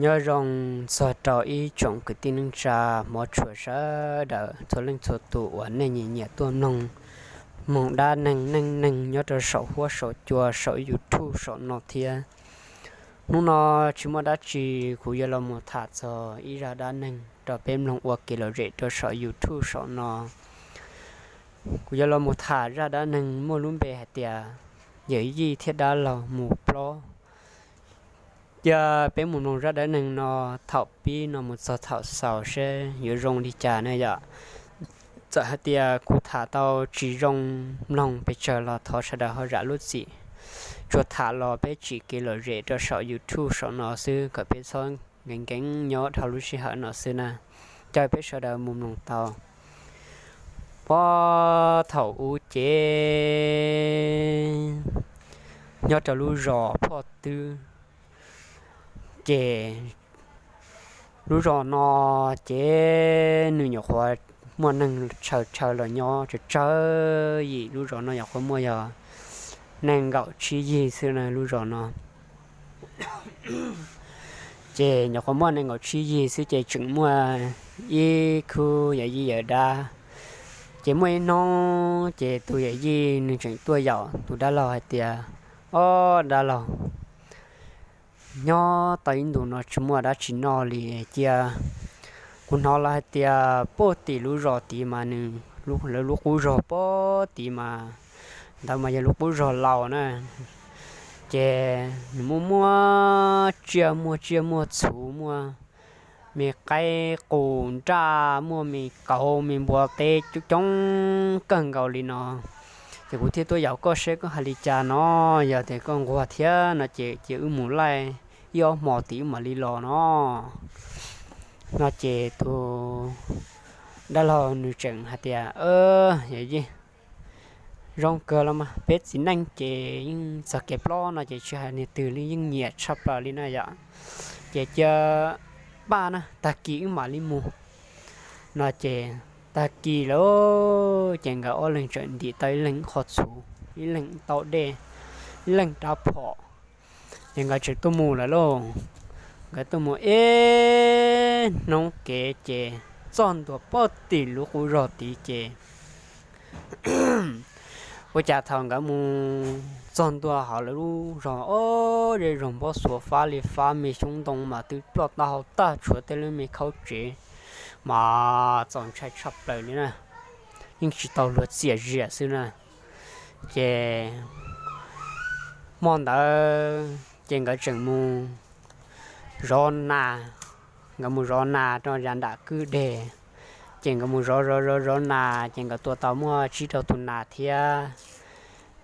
Nyob zoo txog rau ib tsoom kwv tij neej tsa hmov tshua sawv daws txhua leej txhua tus uas nej nyiam nyiam tuaj mloog, mloog dab neeg neej neeg nyob rau saum huab saum cua saum YouTube saum no thiab. Hnub no tsis muaj dab tsi, kuv yuav los mus tham txog ib zaj dab neeg rau peb mloog ua kev lom zem rau saum YouTube saum no. Kuv yuav los mus tham zaj dab neeg muaj lub npe hais tias yawm yij thiab dab laug mus plob. Cia peb mus mloog zaj dab neeg no thaum pib no mus txog thaum xaus seb yuav zoo li cas na yom. Txawm hais tias kuv tham tau tsis zoo mloog pes tsawg los thov sawv daws ho zam lub txim. Tsuas tham los peb tsim kev lom zem rau saum YouTube saum no xwb, kom peb txhob nkees nkees nyob dhau lub sij hawm no xwb na. Caw peb sawv daws mus mloog tau. Puag thaum ub ces nyob rau lub zos Phoj Twb, ces lub zos no ces nws nyuam qhuav muaj neeg tshaw tshaw los nyob tsawg tsawg yim. Lub zos no nyuam qhuav muaj yog nees nkaum tsib yig xwb na lub zos no. Ces nyuam qhuav muaj nees nkaum tsib yig xwb ces tseem muaj ib khub yawm yij yawm dab. Ces muaj ib hnub ces tus yawm yij nws tseem tuaj yaum tus dab laug hais tias, Ob dab laug, nyob tau ib ntus no tsis muaj dab tsi noj li cia. Kuv hnov lawv hais tias puag tim lub zos tid mas nws, lawv lub qub zos puag tid mas, ntawd mas yog lub qub zos laus na. Ces nws muaj muaj tsiaj, muaj tsiaj muaj txhu, muaj me qaib qus nraj, muaj me kauv me npua teb coob coob kawg nkaus li no. Ces kuv thiaj tuaj yaum koj seb koj hais li cas no, yog tias koj nquag thiab no ces cia wb mus laij ib ob hmo tim wb mam li los no. No ces tus dab laug nws tseem hais tias, Yawm yij, zoo kawg los mas peb txiv neej ces yeej txog kev plob no ces tsis hais niag twg li yeej nyiam tshaj plaws li na yom. Ces cia pab na, tag kis wb mam li mus. No ces tag kis lawm ces nkawd ob leeg tseem ntim tau ib leeg qhov txhuv, ib leeg tau dej, ib leeg rab phom, ces nkawd tseem tuaj mus lawm lauj. Nkawd tuaj mus ib hnub kev ces txog ntua puag tim lub qub zos tid ces ua cas thaum nkawd mus txog ntua hauv lawv lub zos, ob zej zos npab xuav fab li fab, me xyoob ntoo mas twb ploj tag hau tag, tshuav tej lub me khaub tsev mas txaus ntshai tshaj plaws li na, yeej tsis tau luag txiaj ziam xwb na. Ces hmo ntawd ces nkawd tseem mus zov nas, nkawd mus zov nas rau yav nram kwj deg. Ces nkawd mus zov zov zov zov nas ces nkawd tua tau muaj tsib rau tus nas thiab.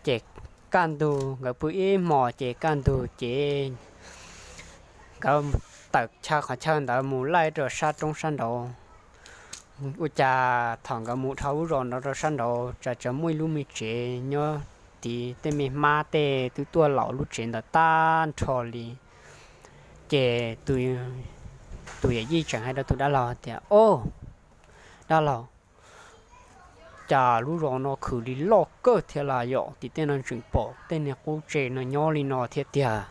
Ces kaj ntug nkawd pw ib hmos ces kaj ntug ces nkawd tawm chaw qhov chaw ntawd mus laij rau sab roob sab nraud. Ua cas thaum nkawd mus dhau lub zos nraud rau sab nraud tsam tsam muaj ib lub me tsev nyob tid, tej me hmab tej twb tuaj laum lub tsev ntawd tag nrho li. Ces tus yawm yij tseem hais rau tus dab laug tias, Ob, dab laug, cas lub zos no khwv li loj kawg thiab las yom, tim tej no tseem pom tej niag qub tsev no nyob li no thiab tiag.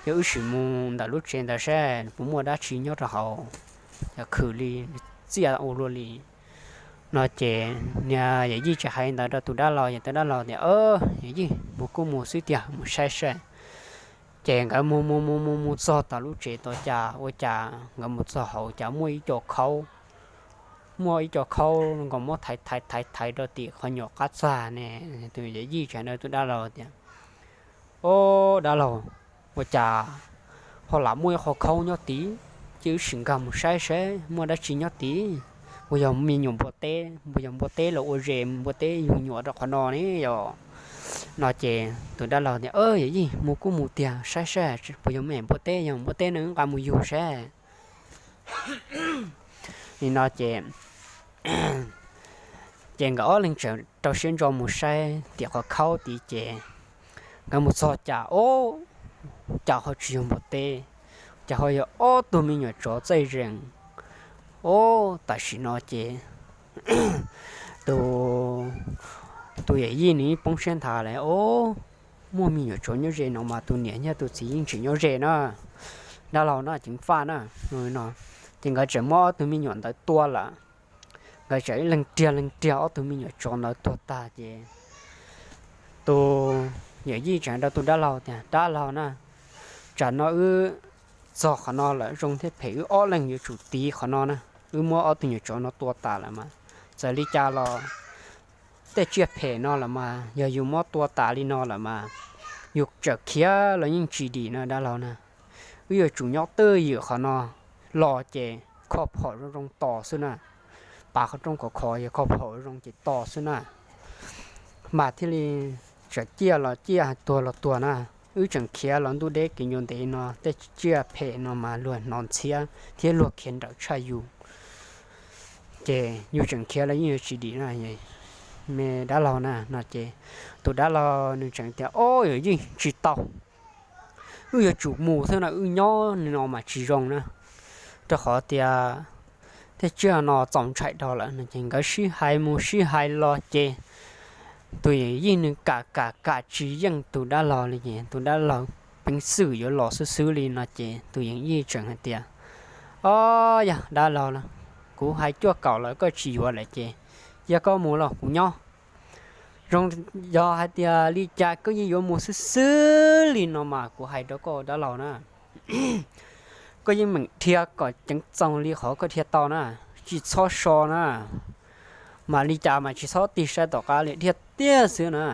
Yog wb sim mus ntawm lub tsev ntawd saib puas muaj dab tsi nyob rau hauv, yog khwv li txiaj ua luaj li. No ces niag yawm yij tseem hais ntawd rau tus dab laug, yog tus dab laug tias, Yawm yij, mus kuj mus xwb tiag, mus saib saib. Ces nkawd mus mus mus mus mus txog tom lub tsev tod cas ua cas nkawd mus txog hauv cas muaj ib co khaub, muaj ib co khaub nkaus muab thaiv thaiv thaiv thaiv rau tim qhov nyuam qab txag ne. Tus yawm yij tseem hais rau tus dab laug tias, Ob, dab laug, ua cas ho lam muaj ib qho khaub nyob tid, cia wb sim nkag mus saib saib muaj dab tsi nyob tid. Puas yog me nyuam npua teb, puas yog npua teb los ua zes npua teb yug nyuam rau qhov no ne yom? No ces tus dab laug tias, Yawm yij, mus kuj mus tiag, saib saib puas yog me npua teb, yog npua teb no nqa mus yug saib. Li no ces ces nkawd ob leeg tseem rau siab ntso mus saib tim qhov khaub tid ces nkawd mus txog cas, ob, cas ho tsis yog npua teb, cas ho yog ob tug me nyuam tsov txaij zees. Ob, tam sim no ces tus, tus yawm yij nws yeej poob siab nthav lawm, Ob, muaj me nyuam tsov nyob ze no mas tus niam thiab tus txiv yeej tseem nyob ze na. dab laug no ceev faj na no. Ces nkawd tseem muab ob tug me nyuam ntawd tua lawm. Nkawd tseem ib leeg riag leeg riag ob tug me nyuam tsov ntawd tuag tag ces tus yawm yij tseem rau tus dab laug tias, dab laug na, tsam no wb txog qhov no lawm zoo thiab phem, wb ob leeg yuav tsum tiv qhov no na. Wb muab ob tug nyuam tsov no tua tas lawm mas txawm li cas los tej tsiaj phem no lawm mas yog yus muab tua tas li no lawm mas yus txawm khiav los yeej tsis dim no dab laug na. Wb yuav tsum nyob twj ywm qhov no los ces kho phom zoo zoo tos xwb na. Pav qhov rooj khov kho yog kho phom zoo ces tos xwb na. Mas thiaj li tseem ciaj los ciaj, tuag los tuag na. Wb tseem khiav los ntuj deb kev ncua ntev no tej tsiaj phem no mas luag hnov ntxhiab thiab luag khiav nrawm tshaj yus. Ces yus tseem khiav los yeej yuav tsis dim na, me dab laug na no ces tus dab laug nws tseem tias, ob, yawm yij, tsis tau, wb yuav tsum mus xwb no, wb nyob no mas tsis zoo na, rau qhov tias tej tsiaj no txaus ntshai dhau lawm no. Ces nkawd sib hais mus sib hais los ces tus yawm yij nws kam kam kam tsis yeej tus dab laug li ces tus dab laug peev xwm yuav los xwb xwb li no ces tus yawm yij tseem hais tias, ob, yog dab laug, kuv hais cuaj kaum lawm koj tsis yuav lawm ces cia koj mus los kuv nyob. Zoo, yog hais tias li cas koj yeej yuav mus xwb xwb li no mas kuv hais rau koj dab laug na, koj yeej meem dhia kom ceev txoos li qhov koj dhia tau na, tsis txhob so na. Mas li cas mas tsis txhob tig saib tom qab li, dhia tiag xwb na,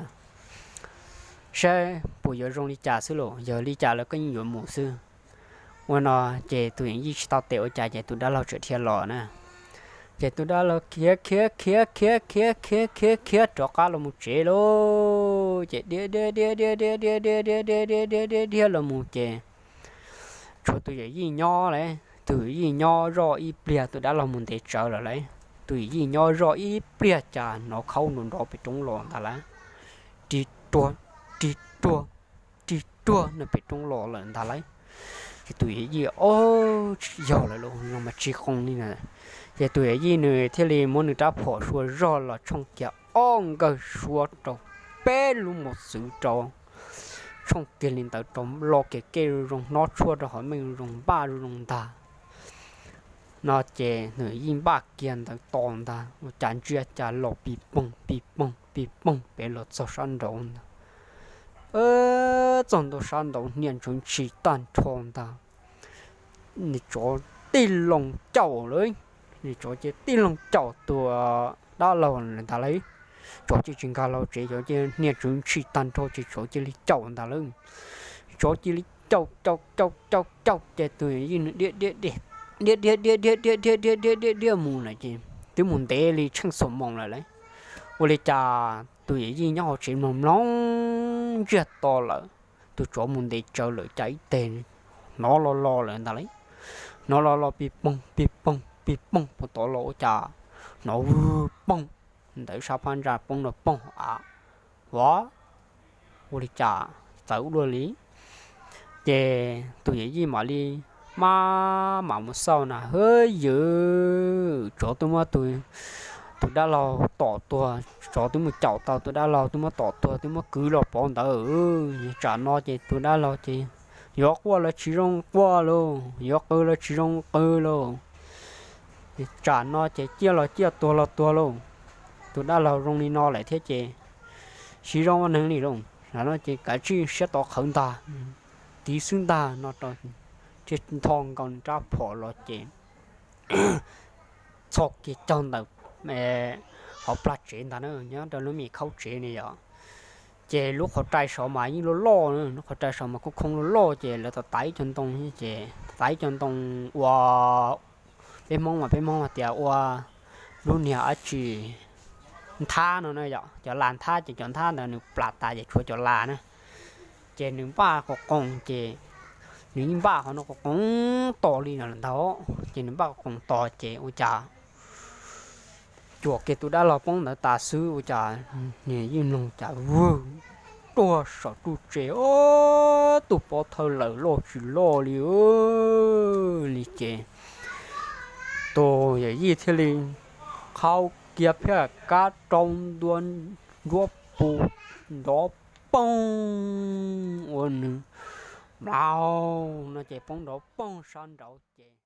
saib puas yuav zoo li cas xwb los yog li cas los koj yeej yuav mus xwb. Ua no ces tus yawm yij tsis tau tes ua cas ces tus dab laug txawm dhia los na. Ces tus dab laug khiav khiav khiav khiav khiav khiav khiav khiav rov qab los mus tsev lauj. Ces dhia dhia dhia dhia dhia dhia dhia dhia dhia dhia dhia dhia los mus ces tshuav tus yawm yij nyob lauj. Tus yawm yij nyob zoj ib pliag tus dab laug mus ntev tsawv lawm lauj. Tus yawm yij nyob zoj ib pliag cas hnov khaub nrov nrov pem roob los ntag lauj. Rig ruag, rig ruag, rig ruag no pem roob los lawm ntag lauj. Ces tus yawm yij, ob, tsis yog lawm lauj, no mas tsis zoo li na. Ces tus yawm yij nws thiaj li muab nws rab phom sua zog los tshooj kiag ob nkawg suab rau peb lub mos txwv rau, tshooj kiag li ntawd rau lo kiag kej zoo zoo, hnob tshuaj rau hauv meej zoo zoo, npaj zoo zoo ntag. No ces nws yeej npaj kiag ntawd tos ntag, ua cas ntsia cas los pis poog pis poog pis poog pem los txog sab nraud ntag. Txog ntua sab nraud hnia ntswv ntshis tag nrho ntag. Nws tsov tij loo caum lawm, nws tsov ces tij loo caum tus dab laug ntag lauj. Tsov ces tsis nkag los tsev, tsov ces hnia ntswv ntshis tag nrho ces tsov cia li caum ntag lauj. Tsov cia li caum caum caum caum caum ces tus yawm yij nws dhia dhia dhia dhia dhia dhia dhia dhia dhia dhia dhia dhia mus lawm ces twb mus ntev li tsheej xuab moos lawm lauj. Ua li cas tus yawm yij nyob hauv tsev mloog mloog ntsiag to lawm, tus tsov mus ntev tsawv lawm cas ib teg hnov lo lo lawm ntag lauj. Hnov lo lo pis poog pis poog pis poog puag tod los ua cas hnov vwg poog ntawm sab phab ntsa poob no poog av. Ua, ua li cas txawv ua luaj li. Ces tus yawm yij mam li maj mam mus xauj na, hwb yws, tsov twb muab tus dab laug tom tuag, tsov twb mus caum tau tus dab laug, twb muab tom tuag, twb muab kwv los pov ntawd. Tsam no ces tus dab laug ces yuav quaj los tsis zoo quaj lauj, yuav qw los tsis zoo qw lauj. Tsam no ces ciaj los ciaj, tuag los tuag lauj. Tus dab laug zoo li no lawm thiab ces tsis zoo ua neeg li lauj. Tam no ces kav tsij siab tov qhawv ntag, tiv xwb ntag no rau, thiaj nthos nkaus nws rab phom los ces txhos kiag caug ntawm hauv plag tsev ntag na, nyob rau lub me khaub tsev ni yom. Ces lub qhov rai saud mas yeej loj loj, lub qhov rai saud mas khoob khoob loj loj ces lawv tau tav ib co ntoo, ces tav ib co ntoo ua, peb Hmoob mas peb Hmoob hais tias ua lub niag dab tsi, nthab no na yom, cov las nthab ces cov nthab ntawd nws plam tas ces tshuav cov las na. Ces nws npaj qos qoos ces nws yeej npaj qhov no qos qoos tos li no lawm ntag. Ces nws npaj qos qoos tos ces ua cas cuam kiag tus dab laug poob ntawd tas xwb ua cas nws yeej mloog cas vwg tuag saum ru tsev, tus pob thawj lawm loj tsis loj li li ces tus yawm yij thiaj li qhau kiag phaj kab rau ntua nruab pu nrov poog ua nws Mlaug no ces poob nrauv poog sab nraud ces